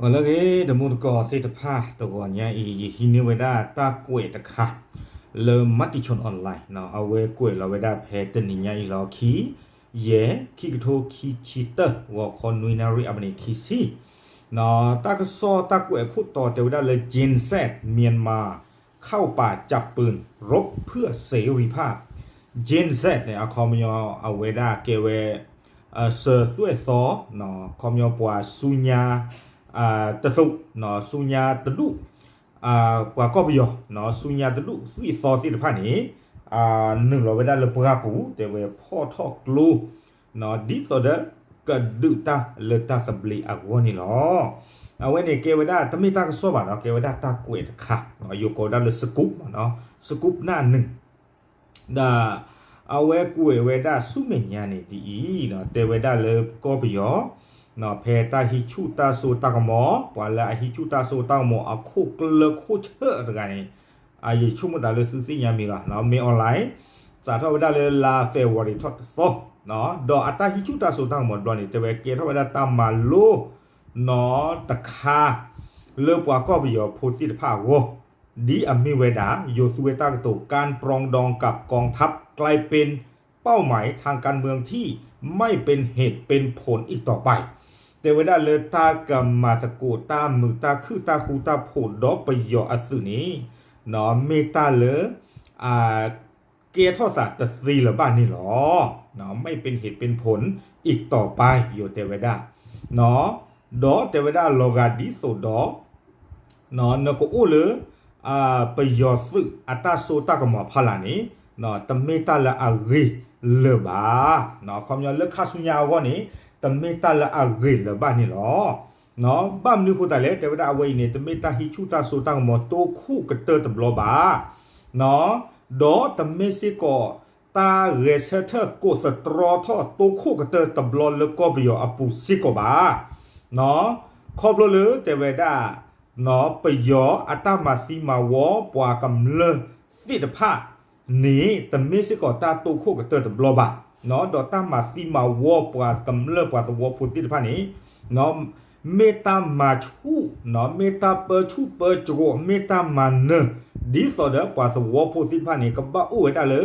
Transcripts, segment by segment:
ဂီၤလၢအဂ့ၤ တံၤသကိးသ့ၣ်တဖၣ်, တဂီၤညါအံၤ ယဟံးန့ၢ်ဝဲဒၣ်တၢ်ကွဲးတခါ လၢ Matichon Online အဝဲကွဲးလီၤဝဲဒၣ်ဖဲတနံၤညါအံၤလီၤ ခံယဲၢ် ခံကထိခံဆံတၢ ဂီၤခီနွံနၣ်ရံၣ်အမံးနံးခံဆံ, တၢ်ကစီၣ်တၢ်ကွဲးအခိၣ်တီတဲဝဲဒၣ်လၢ Gen Z Myanmar เข้าป่าจับปืนรบเพื่อเสรีภาพ Gen Z န့ၣ် အခီပညီအဝဲဒၣ်ကဲဝဲ စၢၤသွဲၣ်သီ ခီပညီပှၤဆူညါ တသိး ဆူညါတဒူၣ် ပှၤကီၢ်ပယီၤ ဆူညါတဒူၣ်သွံၣ်သီသ့ၣ်တဖၣ်န့ၣ် နုာ်လီၤဝဲဒၣ်လၢပှၢ်ပူၤ တဲဝဲဖီၣ်ထီၣ်ကျိ ဒ်သိးဒီး ကဒုးတၢ်လၢတၢ်သဘျ့အဂီၢ်န့ၣ်လီၤ. အဝဲန့ၣ်ကဲဝဲဒၣ်တမ့ၢ်တၢ်ကစီၣ်ဘၣ်နီၤ ကဲဝဲဒၣ်တၢ်ကွဲးတခါ ယိၤကိးဝဲဒၣ်လၢ scoop နီၤ scoop နၢ်နုာ် ဒီး အဝဲကွဲးဝဲဒၣ်ဆူမဲာ်ညါန့ၣ်ဒ်အံၤ တဲဝဲဒၣ်လၢကီၢ်ပယီၤ ဖဲတၢ်ဟံးဆူၣ်တၢ်စိတၢ်ကမီၤ ပှၤလၢအဟံးဆူၣ်တၢ်စိတၢ်ကမီၤအခိၣ်ကျၢၢ်ခိၣ်ဆၢတဂၤန့ၣ် ယဆိကမိၣ်သးလၢသုသ့ၣ်ညါမံၤလီၤ မင်းအောင်လှိုင် စးထီၣ်ဝဲဒၣ်လၢလါ February ထီၣ်တသီ ဒီးအတၢ်ဟံးဆူၣ်တၢ်စိတၢ်ကမီၤတဘျီန့ၣ် တဲဝဲကဲထီၣ်ဝဲဒၣ်တၢ်မၤလိ နီၤတခါ လၢပှၤကီၢ်ပယီၤဖိသ့ၣ်တဖၣ်အဂီၢ် ဒ်အမ့ၢ်ဝဲဒၣ် ယိၤသူဝဲတၢ်ကတိၤ การปรองดองกับกองทัพกลายเป็นเป้าหมายทางการเมืองที่ไม่เป็นเหตุเป็นผลอีกต่อไป တဲဝဲဒၣ်လၢတၢ်ကမၤသကိးတၢ်မုာ်တၢ်ခုၣ်တၢ်ဃူတၢ်ဖိးဒီးပယီၤအသုးန့ၣ် မ့ၢ်တၢ်လၢ ကဲထီၣ်သးတသ့လၢၤဘၣ်န့ၣ်လီၤ. ไม่เป็นเหตุเป็นผลอีกต่อไป ယိၤတဲဝဲဒၣ် ဒီးတဲဝဲဒၣ်လီၤဂာ်ဒ်သိးဒီး နကအိၣ်လၢ ပယီၤသုးအတၢ်စိတၢ်ကမီၤဖီလာ်န့ၣ် တမ့ၢ်တၢ်လၢအဂ့ၤလၢၤဘၣ်. ခီပညီလၢခါဆူညါအဂီၢ်န့ၣ် တမ့ၢ်တၢ်လၢအဂ့ၤလၢၤဘၣ်န့ၣ်လီၤ. ဘၣ်မနုၤဃိသတးလဲၣ် တဲဝဲဒၣ်အဝဲအံၤန့ၣ် တမ့ၢ်တၢ်ဟံးဆူၣ်တၢ်စိတၢ်ကမီၤတိခိၣ်ကတၢၢ်တဘျီဘၣ် ဒီးတမ့ၢ်စ့ၢ်ကီး တၢ်ဂဲၤဆၢထၢၣ်ကိးသတြီထီၣ်တိခိၣ်ကတၢၢ်တဘျီလၢကီၢ်ပယီၤအပူၤစ့ၢ်ကီးဘၣ်. ခီဖျိလၢတဲဝဲဒၣ် ပယီၤအတၢ်မၤသံမၤဝီပှၤကမျၢၢ်သ့ၣ်တဖၣ်န့ၣ် တမ့ၢ်စ့ၢ်ကီးတၢ်တိခိၣ်ကတၢၢ်တဘျီဘၣ်. ဒီးတၢ်မၤသံမၤဝီပှၤကမျၢၢ်ပှၤသဝီဖိသ့ၣ်တဖၣ်န့ၣ် မ့ၢ်တၢ်မၤဆူၣ် မ့ၢ်တၢ်ပၢဆူၣ်ပၢစိး မ့ၢ်တၢ်မၤနၢၤ ဒ်သိးဒီးပှၤသဝီဖိသ့ၣ်တဖၣ်န့ၣ် ကဘၣ်အိၣ်ဝဲဒၣ်လၢ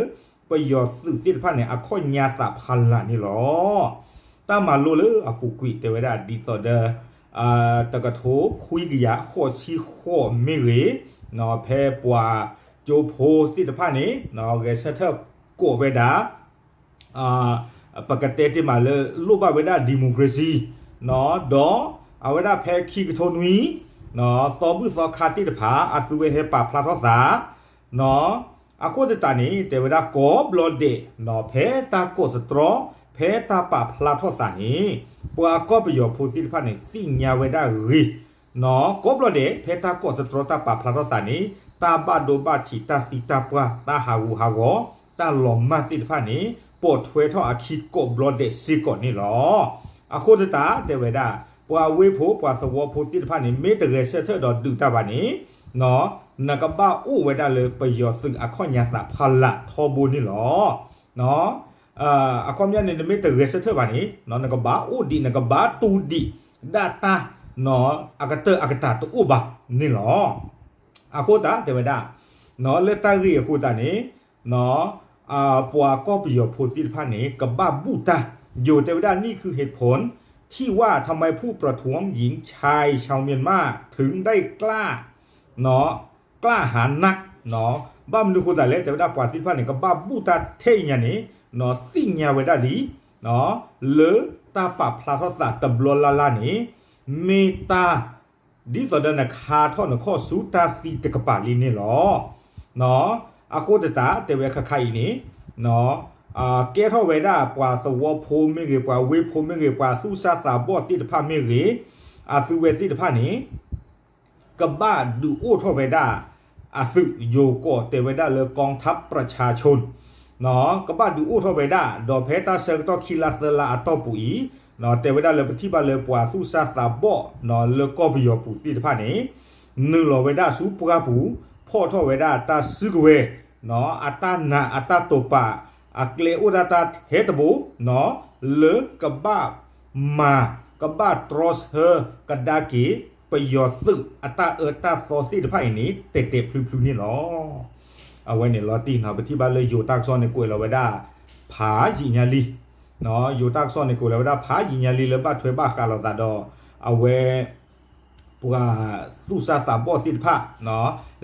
ပယီၤသုးသ့ၣ်တဖၣ်န့ၣ် အခီၣ်ညါသးဖီလာ်န့ၣ်လီၤ. တၢ်မၤလိလၢအပူၤကွံာ်တဲဝဲဒၣ်ဒ်သိးဒီး တကထိခွံကယၤဃိးဆံဃိးမ့ၢ်ဂ့ၤ, ဖဲပှၤကၠိဖိသ့ၣ်တဖၣ်န့ၣ် ဂဲၤဆၢထၢၣ်ကိးဝဲဒၣ် ပကတဲတ့ၢ်မးလၢလိၣ်ဘၣ်ဝဲဒၣ် democracy ဒီးအဝဲဒၣ်ဖဲခံကထိနွံ သီဘူၣ်သီခါသ့ၣ်တဖၣ် အသုဝဲဟဲပာ်ဖျါထီၣ်သး အဃိသတးန့ၣ် တဲဝဲဒၣ်ကိးဘျီဒဲး ဖဲတၢ်ကိးသတြီ ဖဲတၢ်ပာ်ဖျါထီၣ်သးန့ၣ် ပှၤကီၢ်ပယီၤဖိသ့ၣ်တဖၣ်န့ၣ် သ့ၣ်ညါဝဲဒၣ်ဂ့ၤ ကိးဘျီဒဲး ဖဲတၢ်ကိးသတြီတၢ်ပာ်ဖျါထီၣ်သးန့ၣ် တၢ်ဘၣ်ဒိဘၣ်ထံး တၢ်သံတၢ်ပှၢ် တၢ်ဟးဂူာ်ဟးဂီၤ တၢ်လီၤမၢ်သ့ၣ်တဖၣ်န့ၣ် ပိာ်ထွဲထီၣ်အခံကိးဘျီဒဲးစ့ၢ်ကီးန့ၣ်လီၤ. အဃိသတးတဲဝဲဒၣ် ပှၤဝ့ၢ်ဖိပှၤသဝီဖိသ့ၣ်တဖၣ်န့ၣ် မ့ၢ်တဂဲၤဆၢထၢၣ်ဒီးဒုးတၢ်ဘၣ်န့ၣ် နကဘၣ်အိၣ်ဝဲဒၣ်လၢပယီၤသုးအခီၣ်ညါသးဖီလာ်ထီဘိန့ၣ်လီၤ. အခီပညီန့ၣ် နမ့ၢ်တဂဲၤဆၢထၢၣ်ဘၣ်န့ၣ် နကဘၣ်အိၣ်ဒံး နကဘၣ်တူၢ်ဒံး ဒၣ်တၢ် အကတၢၢ်အကတၢၢ်တအိၣ်ဘၣ်န့ၣ်လီၤ. အဃိသတးတဲဝဲဒၣ် လၢတၢ်ဂ့ၢ်အဃိသတးန့ၣ် ပှၤကီၢ်ပယီၤဖိသ့ၣ်တဖၣ်န့ၣ် ကဘၣ်ဘူၣ်တၢ် ယိၤတဲဝဲဒၣ် นี่คือเหตุผลที่ว่าทำไมผู้ประท้วงหญิงชายชาวเมียนมา ถึงได้กล้า กล้าหาญนัก ဘၣ်မနုၤဃိသတးလဲၣ် တဲဝဲဒၣ်ပှၤသ့ၣ်တဖၣ်န့ၣ် ကဘၣ်ဘူၣ်တၢ်ထဲအံၤညါန့ၣ် သ့ၣ်ညါဝဲဒၣ်လံ လၢတၢ်ပာ်ဖျါထီၣ်သးတဘျီလၢ်လၢ်န့ၣ် မ့ၢ်တၢ် ဒ်သိးဒီးနခါထီၣ်နခီၣ်ဆူတၢ်သံတကပၤလံန့ၣ်လီၤ. အဃိသတးတဲဝဲခါခါအံၤန့ၣ် ကဲထီၣ်ဝဲဒၣ်ပှၤသဝီဖိမ့ၢ်ဂ့ၤ ပှၤဝ့ၢ်ဖိမ့ၢ်ဂ့ၤ ပှၤသူၣ်စၢ်သးဘီၣ်သ့ၣ်တဖၣ်မ့ၢ်ဂ့ၤ အသုဝဲသ့ၣ်တဖၣ်န့ၣ် ကဘၣ်ဒုးအိၣ်ထီၣ်ဝဲဒၣ် အသုးယိၤကိးတဲဝဲဒၣ်လၢ กองทัพประชาชน ကဘၣ်ဒုးအိၣ်ထီၣ်ဝဲဒၣ် ဒီးဖဲတၢ်ဆၢကတီၢ်ခံလါသၢလါအတီၢ်ပူၤအံၤ တဲဝဲဒၣ်လၢပထံၣ်ဘၣ်လၢပှၤသူၣ်စၢ်သးဘီၣ် လၢကီၢ်ပယီၤပူၤသ့ၣ်တဖၣ်န့ၣ် နုာ်လီၤဝဲဒၣ်ဆူပှၢ်ပူၤ ဖီၣ်ထီၣ်ဝဲဒၣ်တၢ်စုကဝဲၤ အတၢ်နာ်အတၢ်တိာ်ပာ် အကျဲအိၣ်ဒၣ်တၢ်ထဲတဘိ လၢကဘၣ်မၤ ကဘၣ်တြီဆၢကဒါက့ၤ ပယီၤသုးအတၢ်အၢတၢ်သီသ့ၣ်တဖၣ်အံၤန့ၣ် တဲာ်တဲာ်ဖျုးဖျုးန့ၣ်လီၤ. အဝဲန့ၣ်လီၤတံၢ်နီၤ ပထံၣ်ဘၣ်လၢယိၤတၢ်ကစီၣ်န့ၣ် ကွဲးလီၤဝဲဒၣ် ဖးယံာ်ညါလံ, ယိၤတၢ်ကစီၣ်န့ၣ် ကွဲးလီၤဝဲဒၣ်ဖးယံာ်ညါလံလၢဘၣ်ထွဲဘၣ်ဃးလိာ်သးဒီး အဝဲ ပှၤသူၣ်စၢ်သးဘီၣ်သ့ၣ်တဖၣ်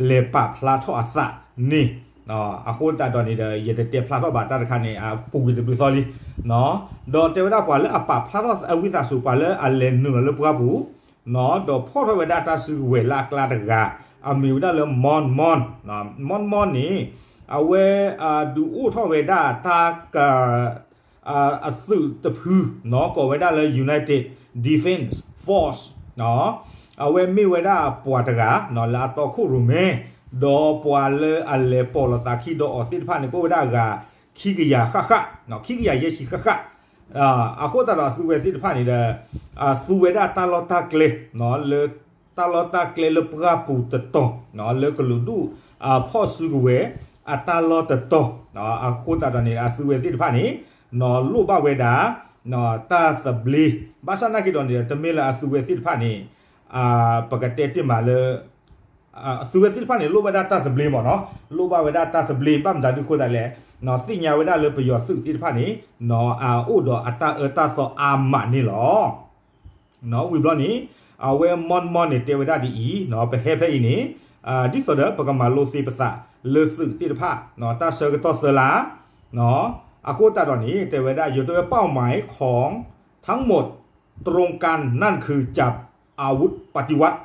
လဲၤပာ်ဖျါထီၣ်အသးန့ၣ်, အဃိသတးဒီးန့ၣ်ဒီး ယတတဲဖျါထီၣ်ဘၣ်တၢ်တခါန့ၣ် အပူၤကွံာ်တဘျုးသီလံ, ဒီးတဲဝဲဒၣ်ပှၤလၢအပာ်ဖျါထီၣ်အဝံသးစူၤ ပှၤလၢအလဲၤနုာ်လီၤလၢပှၢ်ပူၤ ဒီးဖီၣ်ထီၣ်ဝဲဒၣ်တၢ်စုကဝဲၤလၢအကျါတဂၤ အမ့ၢ်ဝဲဒၣ်လၢ Mon Mon, Mon Mon န့ၣ် အဝဲ ဒုးအိၣ်ထီၣ်ဝဲဒၣ်တၢ်က အသုးတဖု ကိးဝဲဒၣ်လၢ United Defense Force, အဝဲမ့ၢ်ဝဲဒၣ်ပှၤတဂၤ လၢအတီခိၣ်ရိၣ်မဲ ဒီးပှၤလၢအလဲၤပိာ်လိာ်သးခံဒီးအီၤသ့ၣ်တဖၣ်န့ၣ် ကအိၣ်ဝဲဒၣ်အဂၤ ခံကယၤဃၣ်ဃၣ်, ခံကယၤယဲၢ်ဆံဃၣ်ဃၣ်, အဃိသတးဒီးအသုးဝဲသ့ၣ်တဖၣ်န့ၣ်ဒီး သူဝဲဒၣ်တၢ်လီၢ်တၢ်ကျဲ လၢ တၢ်လီၢ်တၢ်ကျဲလၢပှၢ်ပူၤတတီၤ လၢကလုာ်ဒူၣ် ဖီၣ်စုကဝဲၤ အတၢ်လီၢ်တတီၤ, အဃိသတးဒီးန့ၣ် အသုးဝဲသ့ၣ်တဖၣ်န့ၣ် လိၣ်ဘၣ်ဝဲဒၣ် တၢ်သဘျ့, ဘၣ်ဆၣ်နာ်က့ဒီးန့ၣ် တမ့ၢ်လၢအသုးဝဲသ့ၣ်တဖၣ်န့ၣ် ပကတဲတ့ၢ်မးလၢ အသုးဝဲသ့ၣ်တဖၣ်န့ၣ် လိၣ်ဘၣ်ဝဲဒၣ်တၢ်သဘျ့မ့ၢ်နီၤ, လိၣ်ဘၣ်ဝဲဒၣ်တၢ်သဘျ့ ဘၣ်မတၤဒုးအဃိသတးလဲၣ်, သ့ၣ်ညါဝဲဒၣ်လၢပယီၤသုးသ့ၣ်တဖၣ်န့ၣ် အအိၣ်ဒီးအတၢ်အၢတၢ်သီအါမးန့ၣ်လီၤ. ဝံၤဘျီန့ၣ် အဝဲ Mon Mon န့ၣ် တဲဝဲဒၣ်ဒ်အံၤ, ပဟဲဖဲအံၤန့ၣ် ဒ်သိးဒီးပကမၤလိသ့ပသးလၢသုးသ့ၣ်တဖၣ် တၢ်ဆၢကတီၢ်သၢလါ, အဃိသတးဒီးန့ၣ် တဲဝဲဒၣ် ယတဲဝဲ เป้าหมายของทั้งหมดตรงกัน นั่นคือจับอาวุธปฏิวัติ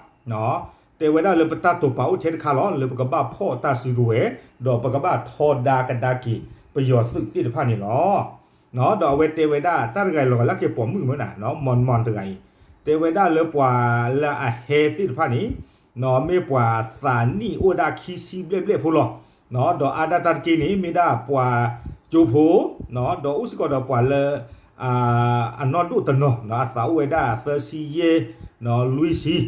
တဲဝဲဒၣ်လၢပတၢ်တိာ်ပာ်အိၣ်ထဲတခါလီၤ လၢပကဘၣ်ဖီၣ်တၢ်စုကဝဲၤ ဒီးပကဘၣ်ထီဒါကဒါက့ၤ ပယီၤသုးသ့ၣ်တဖၣ်န့ၣ်လီၤ. ဒီးအဝဲတဲဝဲဒၣ် တၢ်တဂၤအံၤလီၤဂာ်လၢက့ၤပိာ်မုၣ်မ့ၢ်နၤ Mon Mon တဂၤအံၤ, တဲဝဲဒၣ်လၢပှၤလၢအဟဲသ့ၣ်တဖၣ်န့ၣ် မ့ၢ်ပှၤသးနံၣ်အိၣ်ဝဲဒၣ်ခံဆံဘျဲၣ်ဘျဲၣ်ဖိလီၤ. ဒီးအါဒၣ်တၢ်တက့ၢ်န့ၣ် မ့ၢ်ဒၣ်ပှၤကၠိဖိ, ဒီးအိၣ်စ့ၢ်ကီးဒီးပှၤလၢ အနီၢ်ဒိၣ်တနီၤ အသးအိၣ်ဝဲဒၣ်သၢဆံယဲၢ် လွံၢ်ဆံ,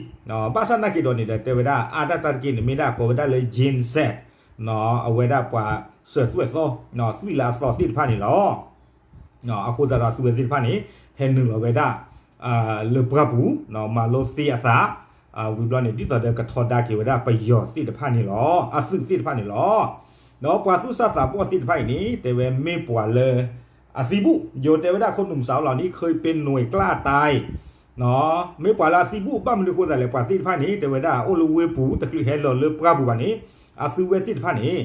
ဘၣ်ဆၣ်နာ်က့ဒီးန့ၣ်ဒီး တဲဝဲဒၣ်အါဒၣ်တၢ်တက့ၢ်န့ၣ် မ့ၢ်ဒၣ်ကိးဝဲဒၣ်လၢ Gen Z အဝဲဒၣ်ပှၤစၢၤသွဲၣ်သီ သွံၣ်လၢအသီသ့ၣ်တဖၣ်န့ၣ်လီၤ. အဃိသတးဒီးသုးဝဲသ့ၣ်တဖၣ်န့ၣ် ဟဲနုာ်လီၤဝဲဒၣ် လၢပှၢ်ပူၤ မၤလိသ့အသး, ဝံၤဘျီန့ၣ် ဒ်သိးဒီးကထီဒါက့ၤဝဲဒၣ်ပယီၤသ့ၣ်တဖၣ်န့ၣ်လီၤ, အသုးသ့ၣ်တဖၣ်န့ၣ်လီၤ. ဒီးပှၤသူၣ်စၢ်သးဘီၣ်သ့ၣ်တဖၣ်အံၤန့ၣ် တဲဝဲမ့ၢ်ပှၤလၢ အသံဘူၣ်, ယိၤတဲဝဲဒၣ်ခိၣ်နူာ်မုၢ်စးအလီၤန့ၣ် เคยเป็นหน่วยกล้าตาย မ့ၢ်ပှၤလၢအသံဘူၣ် ဘၣ်မနုၤအဃိသတးလဲၣ် ပှၤသ့ၣ်တဖၣ်န့ၣ် တဲဝဲဒၣ်အိၣ်လၢဝ့ၢ်ပူၤ တချုးဟဲလီၤလၢပှၢ်ပူၤဘၣ်န့ၣ် အသုးဝဲသ့ၣ်တဖၣ်န့ၣ်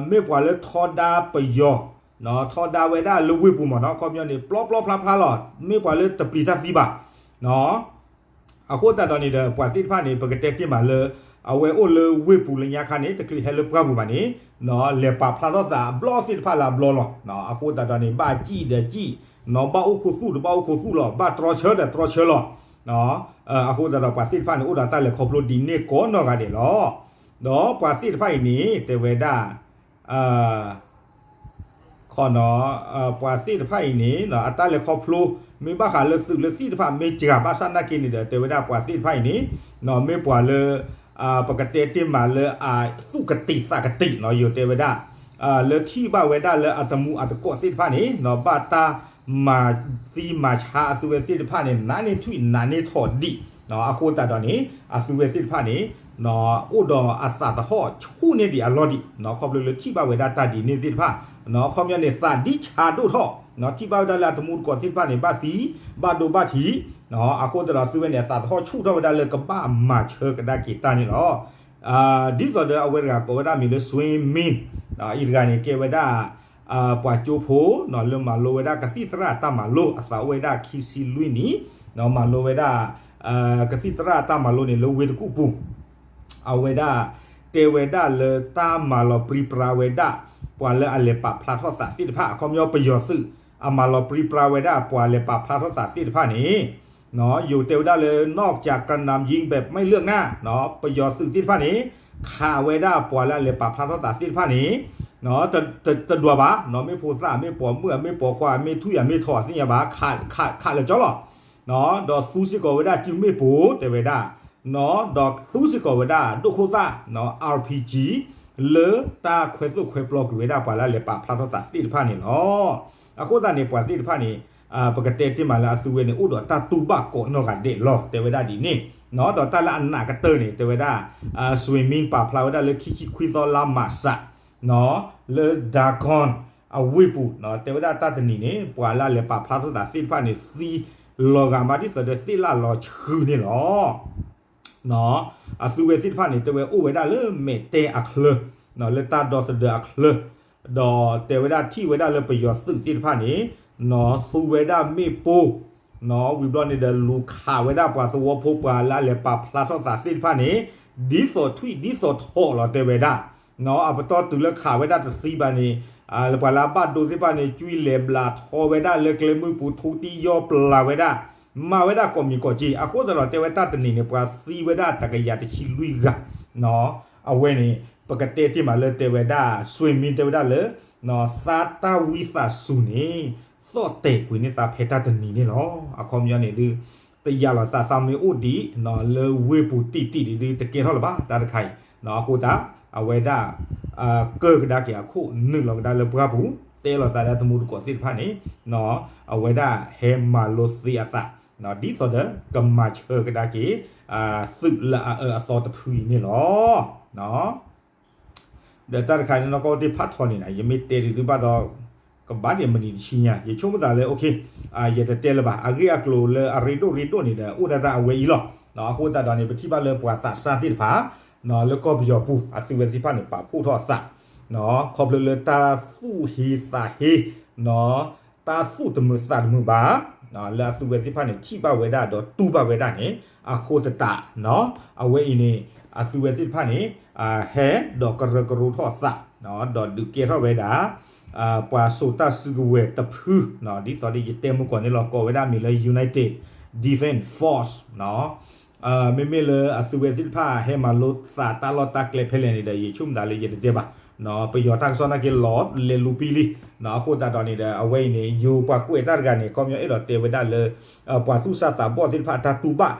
မ့ၢ်ပှၤလၢထီဒါပယီၤ, ထီဒါဝဲဒၣ်လၢဝ့ၢ်ပူၤမ့ၢ်နီၤ, အခီပညီန့ၣ် ပျီပျီဖျါဖျါလီၤ, မ့ၢ်ပှၤလၢတပျံၤတၢ်သံဘၣ် အဃိသတးဒီးန့ၣ်ဒီး ပှၤသ့ၣ်တဖၣ်န့ၣ် ပကတဲတ့ၢ်မးလၢ အဝဲအိၣ်လၢဝ့ၢ်ပူၤလၢညါခါန့ၣ် တချုးဟဲလၢပှၢ်ပူၤဘၣ်န့ၣ် လဲၤပာ်ဖျါထီၣ်သးအဘျီသ့ၣ်တဖၣ်လၢအဘျီလီၤ. အဃိသတးဒီးန့ၣ် ဘၣ်စံၣ်ဒီးစံၣ်, ဘၣ်အိၣ်ခိၣ်သူၣ်ဒီးဘၣ်အိၣ်ခိၣ်သူၣ်လီၤ, ဘၣ်တြီဆၢဒီးတြီဆၢလီၤ. အဃိသတးဒီးပှၤသ့ၣ်တဖၣ်န့ၣ် အိၣ်ဒီးတၢ်လဲၤခီဖျိဒ်န့ၣ်ကိးနီၢ်ဂၤဒဲးလီၤ. ဒီးပှၤသ့ၣ်တဖၣ်အံၤန့ၣ် တဲဝဲဒၣ် ခီနီၤ ပှၤသ့ၣ်တဖၣ်အံၤန့ၣ် အတၢ်လဲၤခီဖျိ မ့ၢ်ဘၣ်ဃးလၢသုးလၢသံၣ်တဖၣ်မ့ၢ်စှၤ ဘၣ်ဆၣ်နာ်က့န့ၣ်ဒီး တဲဝဲဒၣ်ပှၤသ့ၣ်တဖၣ်အံၤန့ၣ် မ့ၢ်ပှၤလၢ ပကတဲတ့ၢ်မးလၢအသူၣ်ကတံာ်သးကတံာ်နီၤ ယိၤတဲဝဲဒၣ် လၢထံၣ်ဘၣ်ဝဲဒၣ်လၢအတမူအတကိးသ့ၣ်တဖၣ်န့ၣ် ဘၣ်တၢ်မၤသံမၤဆါအသုးဝဲသ့ၣ်တဖၣ်န့ၣ် နးန့ၢ်ထွံၣ်နးန့ၢ်ထီၣ်ဒံး အဃိသတးဒီးန့ၣ် အသုးဝဲသ့ၣ်တဖၣ်န့ၣ် အိၣ်ဒီးအသးသဟီၣ်ဆူၣ်န့ၢ်ဒံးအလီၢ်ဒံး ခီဖျိလၢထံၣ်ဘၣ်ဝဲဒၣ်တၢ်ဒ်န့ၣ်သ့ၣ်တဖၣ် အခီပညီန့ၣ် သးဒံဆါဒိၣ်ထီၣ် ထံၣ်ဘၣ်ဝဲဒၣ်လၢအတမူတကိးသ့ၣ်တဖၣ်န့ၣ် ဘၣ်သံ ဘၣ်ဒိဘၣ်ထံး အဃိသတးဒီးသုးဝဲန့ၣ် အသးသဟီၣ်ဆူၣ်ထီၣ်ဝဲဒၣ်လၢကဘၣ်မၤဆၢကဒါက့ၤတၢ်န့ၣ်လီၤ. ဒ်သိးဒီးအဝဲတဂၤကိးဝဲဒၣ်မံၤလၢ Sui Min အံၤတဂၤန့ၣ် ကဲဝဲဒၣ် ပှၤကၠိဖိ လၢမၤလိဝဲဒၣ်ကသံၣ်သရၣ်တၢ်မၤလိ အသးအိၣ်ဝဲဒၣ်ခံဆံလွံၢ်နံၣ် မၤလိဝဲဒၣ် ကသံၣ်သရၣ်တၢ်မၤလိန့ၣ် လၢဝ့ၢ်တကူၣ်ပူၤ အဝဲဒၣ် တဲဝဲဒၣ်လၢတၢ်မၤလီၤပြံပြါဝဲဒၣ် ပှၤလၢအလဲၤပာ်ဖျါထီၣ်သးသ့ၣ်တဖၣ် အခီပညီပယီၤသုး အမၤလီၤပြံပြါဝဲဒၣ်ပှၤလဲၤပာ်ဖျါထီၣ်သးသ့ၣ်တဖၣ်န့ၣ် ယိၤတဲဝဲဒၣ်လၢ นอกจากกระหน่ำยิงแบบไม่เลือกหน้า ပယီၤသုးသ့ၣ်တဖၣ်န့ၣ် ခးဝဲဒၣ်ပှၤလၢအလဲၤပာ်ဖျါထီၣ်သးသ့ၣ်တဖၣ်န့ၣ် တဒွးဘၣ် မ့ၢ်ဖိသၣ် မ့ၢ်ပိာ်မုၣ် မ့ၢ်ပိာ်ခွါ မ့ၢ်ထွံၣ် မ့ၢ်ထီၣ်သ့ၣ်ညါဘၣ် ခးလၢာ်ကၠီလီၤ. ဒီးသူစ့ၢ်ကီးဝဲဒၣ်စုမ့ၣ်ပိၢ် တဲဝဲဒၣ် ဒီးသူစ့ၢ်ကီးဝဲဒၣ်ဒိၣ်ခိၣ်သၣ် RPG လၢတၢ်ခွဲသိၣ်ခွဲပျီကွံာ်ဝဲဒၣ်ပှၤလၢအလဲၤပာ်ဖျါထီၣ်သးသ့ၣ်တဖၣ်န့ၣ်လီၤ. အဃိသတးန့ၣ် ပှၤသ့ၣ်တဖၣ်န့ၣ် ပကတဲတ့ၢ်မးလၢအသုဝဲန့ၣ် အိၣ်ဒီးတၢ်တူၢ်ဘၣ်ကိးနီၢ်ဂၤဒဲးလီၤ တဲဝဲဒၣ်ဒ်န့ၣ်, ဒီးတၢ်လၢအနးကတၢၢ်န့ၣ် တဲဝဲဒၣ် Sui Min ပာ်ဖျါဝဲဒၣ်လၢခံဆံခွံသီလါမးစး လၢ Dagon အဝ့ၢ်ပူၤ တဲဝဲဒၣ်တၢ်တနံၤန့ၣ် ပှၤလၢအလဲၤပာ်ဖျါထီၣ်သးသ့ၣ်တဖၣ်န့ၣ် သံလီၤဂာ်မးဒ်သိးဒီးသ့ၣ်လၣ်လီၤဆှုန့ၣ်လီၤ. အသုဝဲသ့ၣ်တဖၣ်န့ၣ် တဲဝဲအိၣ်ဝဲဒၣ်လၢမဲာ်တဲအချၢ, လၢတၢ်ဒီသဒၢအချၢ, ဒီးတဲဝဲဒၣ်ထံၣ်ဝဲဒၣ်လၢပယီၤသုးသ့ၣ်တဖၣ်န့ၣ် သူဝဲဒၣ်မ့ၣ်ပိၢ် ဝံၤဘျီန့ၣ်ဒီးလူၤခးဝဲဒၣ်ပှၤသဝီဖိပှၤလၢအလဲၤပာ်ဖျါထီၣ်သးသ့ၣ်တဖၣ်န့ၣ် ဒ်သိးထွံၣ်ဒ်သိးထိးလီၤ တဲဝဲဒၣ်, အပတီၢ်တုၤလၢခးဝဲဒၣ်တသံဘၣ်န့ၣ် ပှၤလၢအဘၣ်ဒိသ့ၣ်တဖၣ်န့ၣ် ကွံလဲၤဘျးထီဝဲဒၣ်လၢကျဲမုၢ်ပူၤ ထူတံၢ်ယီၢ်ပျၢ်ဝဲဒၣ်, မၤဝဲဒၣ်ကိးမံၤကိးက့, အဃိသတးဒီးတဲဝဲတၢ်တနံၤန့ၣ် ပှၤသံဝဲဒၣ်တကယၤတဆံလွံၢ်ဂၤ, အဝဲန့ၣ် ပကတဲတ့ၢ်မးလၢတဲဝဲဒၣ် Sui Min တဲဝဲဒၣ်လၢ သးတၢ်ဝံသးစူၤန့ၣ် သီၣ်တဲာ်ကွံာ်န့ၢ်သးဖဲတၢ်တနံၤန့ၣ်လီၤ. အခီပညီန့ၣ်ဒုး တယာ်လီၤသးသးမ့ၢ်အိၣ်ဒံး လၢဝ့ၢ်ပူၤတံၢ်တံၢ်ဒံးဒုး တကဲထီၣ်လၢၤဘၣ် တၢ်တခါအံၤ, အဃိသတး အဝဲဒၣ် ကၢၢ်ကဒါက့ၤအခိၣ်နုာ်လီၤကဒါလၢပှၢ်ပူၤ တဲလီၤသးဒီးတမူတကိးသ့ၣ်တဖၣ်န့ၣ် အဝဲဒၣ်ဟဲမၤလိသ့အသး ဒ်သိးဒီးကမၤဆၢကဒါက့ၤ သုးလၢအအၢအသီတဖုအံၤန့ၣ်လီၤ. ဒီးတၢ်တခါန့ၣ် နီၢ်ကီၢ်တ့ၢ်ဖးထီန့ၣ် ယမ့ၢ်တဲဒုးဒုးဘၣ်ဒီး ကဘၣ်ဒံးမနံၤတဆံညါ ယဆိကမိၣ်သးလၢ ယတတဲလၢၤဘၣ် အဂ့ၢ်အကျိၤလၢအရ့ဒိၣ်ရ့ဒိၣ်န့ၣ်ဒီး အိၣ်ဒၣ်တၢ်အဝဲအံၤလီၤ. အဃိသတးဒီးန့ၣ် ပထံၣ်ဘၣ်လၢပှၤသးစၢ်သ့ၣ်တဖၣ် လၢကီၢ်ပယီၤပူၤ အသုဝဲသ့ၣ်တဖၣ်န့ၣ် ပာ်ဖှိၣ်ထီၣ်အသး ခီဖျိလၢတၢ်သူၣ်ဟ့သးဟ့ တၢ်သူၣ်တမုာ်သးတမုာ်ဘၣ် လၢအသုဝဲသ့ၣ်တဖၣ်န့ၣ် ထံၣ်ဘၣ်ဝဲဒၣ်ဒီးတူၢ်ဘၣ်ဝဲဒၣ်န့ၣ် အဃိသတး အဝဲအံၤန့ၣ် အသုဝဲသ့ၣ်တဖၣ်န့ၣ် ဟဲဒီးကရၢကရိထီၣ်အသး ဒီးဒုးကဲထီၣ်ဝဲဒၣ် ပှၤစိာ်တၢ်စုကဝဲၤတဖု ဒ်သိးဒီးယတဲမုၢ်ကီၢ်န့ၣ်လီၤ ကိးဝဲဒၣ်မံၤလၢ United Defense Force မ့မ့ၢ်လၢအသုဝဲသ့ၣ်တဖၣ်ဟဲမၤလိသးတၢ်လီၢ်တၢ်ကျဲဖဲလဲၣ်န့ၣ်ဒီး ယဆိကမိၣ်သးလၢယတတဲဘၣ် ပယီၤတၢ်ကစီၣ်နာ်က့လီၤလဲၤလူၤပံလံ အဃိသတးဒီးန့ၣ်ဒီး အဝဲအံၤန့ၣ် ယိၤပှၤကွဲးတၢ်တဂၤန့ၣ် ခီပညီအဲၣ်ဒိးတဲဝဲဒၣ်လၢ ပှၤသူၣ်စၢ်သးဘီၣ်သ့ၣ်တဖၣ်အတၢ်တူၢ်ဘၣ်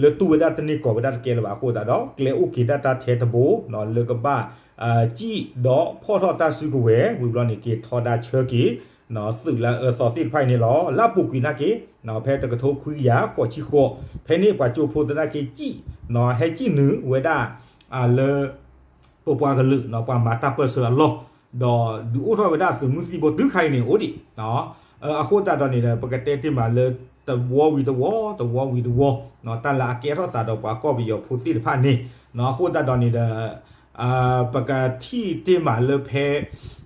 လၢတူၢ်ဝဲဒၣ်တန့ၢ်ကီၢ်ဝဲဒၣ်တကဲလၢၤဘၣ်အဃိသတးဒီး ကျဲအိၣ်က့ၤဒၣ်တၢ်ထဲတဘိ လၢကဘၣ် စံၣ်ဒီးဖီၣ်ထီၣ်တၢ်စုကဝဲၤ ဝံၤဘျီန့ၣ် က့ၤထီဒါဆၢက့ၤ သုးလၢအအၢသီသ့ၣ်တဖၣ်အံၤန့ၣ်လီၤ. လၢအပူၤကွံာ်နာ်က့ ဖဲတကထိခွံကယၤဃိးဆံဃိး ဖဲန့ၣ်ပှၤကၠိဖိသနာ်က့ စံၣ် ဟဲစံၣ်နုာ်ဝဲဒၣ် လၢ ပပှၤကလုာ် ပှၤမၤတၢ်ပၢၢ်ဆၢအလီၢ် ဒီးဒုးအိၣ်ထီၣ်ဝဲဒၣ်သုးမုၢ်သံၣ်ဘိတုၤခါအံၤန့ၣ်အိၣ်ဒံး အဃိသတးဒီးန့ၣ်ဒီး ပကတဲတ့ၢ်မးလၢ တဝီဝံၤတဝီ တဝီဝံၤတဝီ တၢ်လၢအကဲထီၣ်သးဒီးပှၤကီၢ်ပယီၤဖိသ့ၣ်တဖၣ်န့ၣ် အဃိသတးဒီးန့ၣ်ဒီး ပကထံၣ်တ့ၢ်မးလၢဖဲ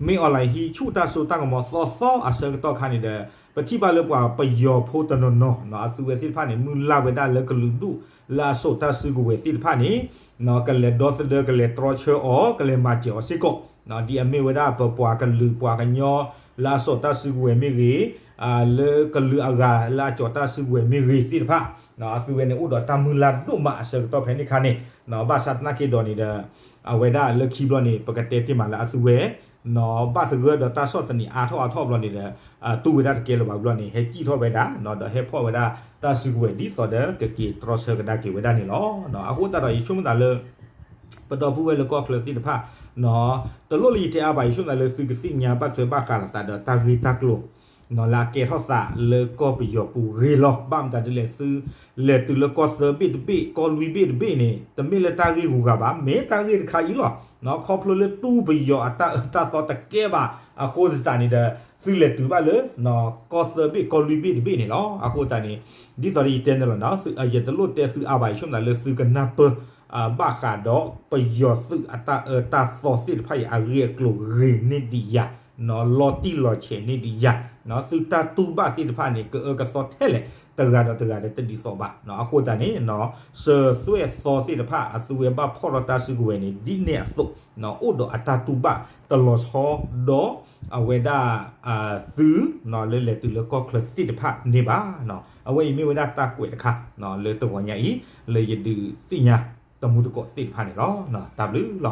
မ့ၢ်အီၣ်လဲၣ်ဟံးဆူၣ်တၢ်စိတၢ်ကမီၤသီသီအဆၢကတီၢ်ခါန့ၣ်ဒီး ပထံၣ်ဘၣ်လၢပှၤပယီၤဖိတနီၤနီၤ အသုဝဲသ့ၣ်တဖၣ်န့ၣ် မုၢ်လၢ်ဝဲဒၣ်လၢကလုာ်ဒူၣ်လၢအစိာ်တၢ်စုကဝဲၤသ့ၣ်တဖၣ်န့ၣ် ကလဲၤဒီသဒၢ ကလဲၤတြီဆၢအီၤ ကလဲၤမၤစၢၤအီၤစ့ၢ်ကီး ဒ်အမ့ၢ်ဝဲဒၣ်ပပှၤကလုာ်ပှၤကညီလၢအစိာ်တၢ်စုကဝဲၤမ့ၢ်ဂ့ၤ လၢကလုာ်အဂၤလၢအစိာ်တၢ်စုကဝဲၤမ့ၢ်ဂ့ၤသ့ၣ်တဖၣ် အသုဝဲန့ၣ်အိၣ်ဒီးတၢ်မုၢ်လၢ်ဒိၣ်မးအဆၢကတီၢ်ဖဲန့ၣ်ခါန့ၣ် ဘၣ်ဆၣ်သနာ်က့ဒီးန့ၣ်ဒီး အဝဲဒၣ်လၢခံဘျီန့ၣ် ပကတဲတ့ၢ်မးလၢအသုဝဲ ဘၣ်သဂၢၢ်ဒီးတၢ်ဆီၣ်သနံးအါထီၣ်အါထီၣ်ဘျီန့ၣ်ဒီး တူၢ်ဝဲဒၣ်တကဲလၢၤဘၣ်ဘျီန့ၣ် ဟဲစံၣ်ထီၣ်ဝဲဒၣ် ဒီးဟဲဖီၣ်ဝဲဒၣ်တၢ်စုကဝဲၤဒ်သိးဒီးကက့ၤတြီဆၢကဒါက့ၤဝဲဒၣ်န့ၣ်လီၤ. အဃိသတးဒီးယဆိကမိၣ်သးလၢ ပဒီပုၢ်ဝဲၢ်လၢကီၢ်ချၢသ့ၣ်တဖၣ် တလိၣ်လၢယတဲအါဘၣ် ယဆိကမိၣ်သးလၢသုကသ့ၣ်ညါဘၣ်ထွဲဘၣ်ဃးလိာ်သးဒီးတၢ်ဂ့ၢ်တၢ်ကျိၤ လၢအကဲထီၣ်သးလၢကီၢ်ပယီၤပူၤဂ့ၤလီၤ. ဘၣ်မတၤဒ်လဲၣ် သုလဲၤတုၤလၢကီၢ်သၢဘ့ၣ်တဘ့ၣ် ကီၢ်လွံၢ်ဘ့ၣ်တဘ့ၣ်န့ၣ် တမ့ၢ်လၢတၢ်ဂ့ၢ်ဂုၤဂၤဘၣ် မ့ၢ်တၢ်ဂ့ၢ်တခါအံၤလီၤ. ခီဖျိလၢတူၢ်ပယီၤအတၢ်အၢတၢ်သီတကဲဘၣ်အဃိသတးန့ၣ်ဒီး သုလဲၤတုၤဘၣ်လၢ ကီၢ်သၢဘ့ၣ်ကီၢ်လွံၢ်ဘ့ၣ်တဘ့ၣ်န့ၣ်လီၤ. အဃိသတးန့ၣ် ဒ်သိးဒီးယတဲန့ၣ်လီၤ ယတလိၣ်တဲသုအါဘၣ် ယဆိကမိၣ်သးလၢသုကနၢ်ပၢၢ် ဘၣ်ဃးဒီးပယီၤသုးအတၢ်အၢတၢ်သီသ့ၣ်တဖၣ်အံၤ အဂ့ၢ်အကျိၤဂ့ၤန့ၢ်ဒံးယၤ လီၤတံၢ်လီၤဆဲးန့ၢ်ဒံးယၤ သုတၢ်တူၢ်ဘၣ်သ့ၣ်တဖၣ်န့ၣ် ကအၢကသီထဲလဲၣ် တဂၤဒီးတဂၤဒီးတဒ်သိးဘၣ်. အဃိသတးန့ၣ် စၢၤသွဲၣ်သီသ့ၣ်တဖၣ် အသုဝဲဘၣ်ဖီၣ်ထီၣ်တၢ်စုကဝဲၤန့ၣ် ဒ်န့ၣ်အသိး အိၣ်ဒီးအတၢ်တူၢ်ဘၣ်တလီၤဆီဒီး အဝဲဒၣ် သု လၢလဲၤတုၤလၢကီၢ်ချၢသ့ၣ်တဖၣ်န့ၣ်ဘၣ်. အဝဲအံၤမ့ၢ်ဝဲဒၣ်တၢ်ကွဲးတခါ လၢတဂီၤညါအံၤ လၢယဒုးသ့ၣ်ညါတမူတကိးသ့ၣ်တဖၣ်န့ၣ်လီၤ. တၢ်ဘျုးလီၤ.